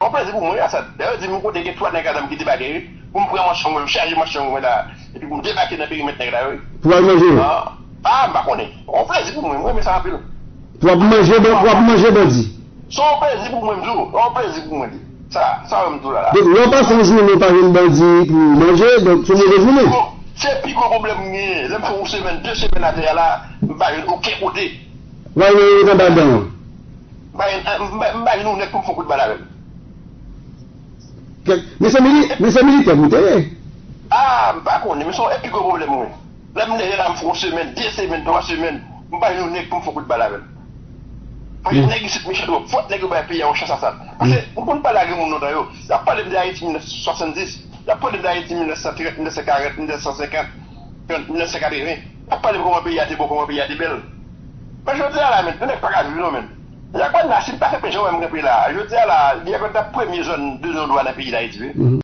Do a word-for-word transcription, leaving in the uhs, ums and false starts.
yon plezi pou mwen, Asad. Dayè, di m kote gen twa nèg ladan m ki debake, wi. Pou m pran manchon mwen, m chaje manchon mwen la, epi pou m debake nan perimèt nèg la, wi. Pou al manje yo? Ah, ah, m pa konnen. Yon plezi pou mwen, mwen renmen sa anpil. Pou ap manje, ban- pou ap manje bandi. Se yon plezi pou mwen, m di w. Se yon plezi pou mwen, li. Sa, sa, m di w la, la. Donk, lè w pase yon jounen w pa jwenn bandi pou w manje, donk, se yon move jounen. Bon, se pi gwo pwoblèm m genyen. Lè m fè yon semèn, de semèn atè a la, m pa jwenn okenn kote. W al nan yon anba dan an. M pa jwenn, m pa, m pa jwenn yon nèg pou m fè yon kout bal avè l. Kèk, men se mili-, men se militè pou te ye. Ah, m pa konnen, men se yon epi gwo pwoblèm mwen. Lè m leve la, m fè yon semèn, de semèn, twa semèn, m pa jwenn yon nèg pou m fè yon kout bal avè l. Paske nèg isit mechan twòp, fòk nèg yo bay peyi a yon chans, Asad. Paske, ou konn pale ak moun lontan yo, y ap pale m de Ayiti mil nèf san swasanndis, y ap pale m de Ayiti mil nèf san trant, mil nèf san karant, mil nèf san senkant, mil nèf san katreven. Y ap pale m kòman peyi a te bon, kòman peyi a te bèl. Men jodi a la, men, yon nèg pa ka viv non, men. Jacques Pradnas, si m pa kanpe jan w wè m kanpe la, jodi a la, li ap ta premye zòn de non dwa nan peyi Dayiti, wi.